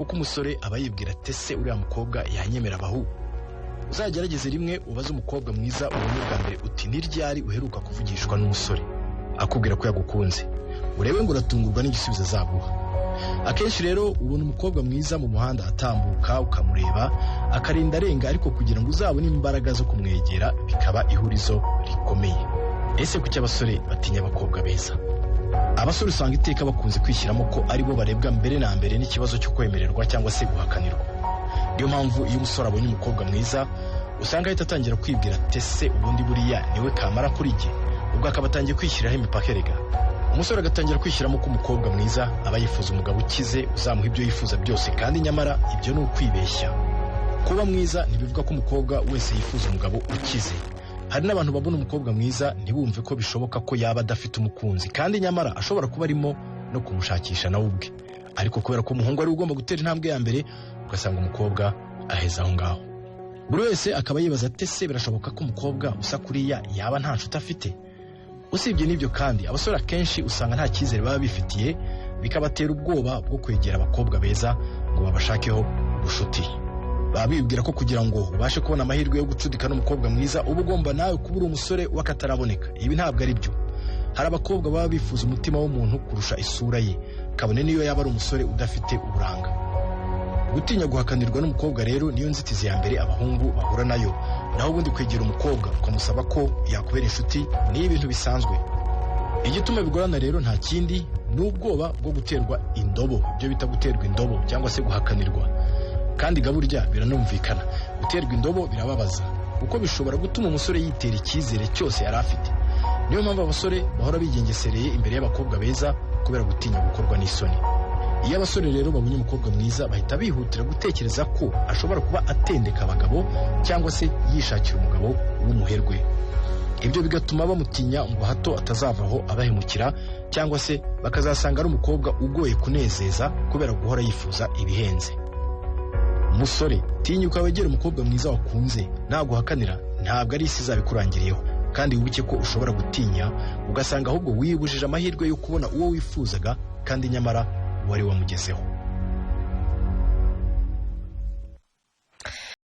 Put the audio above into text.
Kuko umusore aba yibwira ati: "Ese uriya mukobwa yanyemera?" Abahu uzagerageze rimwe ubaze umukobwa mwiza ubonye bwa mbere uti: "Ni ryari uheruka kuvugishwa n'umusore akubwira ko yagukunze?" Urebe ngo uratungurwa n'igisubizo azaguha. Akenshi rero ubona umukobwa mwiza mu muhanda atambuka, ukamureba akarinda arenga, ariko kugira ngo uzabone imbaraga zo kumwegera bikaba ihurizo rikomeye. Ese kuki abasore batinya abakobwa beza? Abasore usanga iteka bakunze kwishyiramo ko aribo barebwa mbere na mbere n'ikibazo cyo kwemererwa cyangwa se guhakanirwa. Niyo mpamvu iyo umusore abonye umukobwa mwiza, usanga ahita atangira kwibwira ati: "Ese ubundi buriya niwe kamara kuri jye?" Ubwo akaba atangiye kwishyiriraho imipaka. Erega umusore agatangira kwishyiramo ko umukobwa mwiza aba yifuza umugabo ukize uzamuha ibyo yifuza byose, kandi nyamara ibyo ni ukwibeshya. Kuba mwiza ntibivuga ko umukobwa wese yifuza umugabo ukize. Hari n'abantu babona umukobwa mwiza ntibumve ko bishoboka ko yaba adafite umukunzi, kandi nyamara ashobora kuba arimo no kumushakisha nawe ubwe. Ariko kubera ko umuhungu ari we ugomba gutera intambwe ya mbere, ugasanga umukobwa aheze aho ngaho. Buri wese akaba yibaza ati: "Ese birashoboka ko umukobwa usa kuriya yaba nta nshuti afite?" Usibye n'ibyo kandi, abasore akenshi usanga nta cyizere baba bifitiye, bikabatera ubwoba bwo kwegera abakobwa beza ngo babashakeho ubushuti. Baba bibwira ko kugira ngo ubashe kubona amahirwe yo gucudika n'umukobwa mwiza, uba ugomba nawe kuba uri umusore w'akataraboneka. Ibi ntabwo ari byo. Hari abakobwa baba bifuza umutima w'umuntu kurusha isura ye, kabone n'iyo yaba ari umusore udafite uburanga. Gutinya guhakanirwa n'umukobwa rero niyo nzitizi ya mbere abahungu bahura nayo. Naho ubundi kwegera umukobwa ukamusaba ko yakubera inshuti ni ibintu bisanzwe. Igituma bigorana rero nta kindi, ni ubwoba bwo guterwa indobo, ibyo bita guterwa indobo cyangwa se guhakanirwa. Kandi burya biranumvikana, guterwa indobo birababaza kuko bishobora gutuma umusore yitera icyizere cyose yari afite. Niyo mpamvu abasore bahora bigengesereye imbere y'abakobwa beza, kubera gutinya gukorwa n'isoni. Iyo abasore rero babonye umukobwa mwiza, bahita bihutira gutekereza ko ashobora kuba atendeka abagabo cyangwa se yishakira umugabo w'umuherwe. Ibyo bigatuma bamutinya ngo hato atazavaho abahemukira, cyangwa se bakazasanga ari umukobwa ugoye kunezeza kubera guhora yifuza ibihenze. Musore, tinyuka wegere umukobwa mwiza wakunze. Naguhakanira, ntabwo ari isi izabikurangiriyeho. Kandi wibuke ko ushobora gutinya ugasanga ahubwo wibujije amahirwe yo kubona uwo wifuzaga, kandi nyamara wari wamugezeho.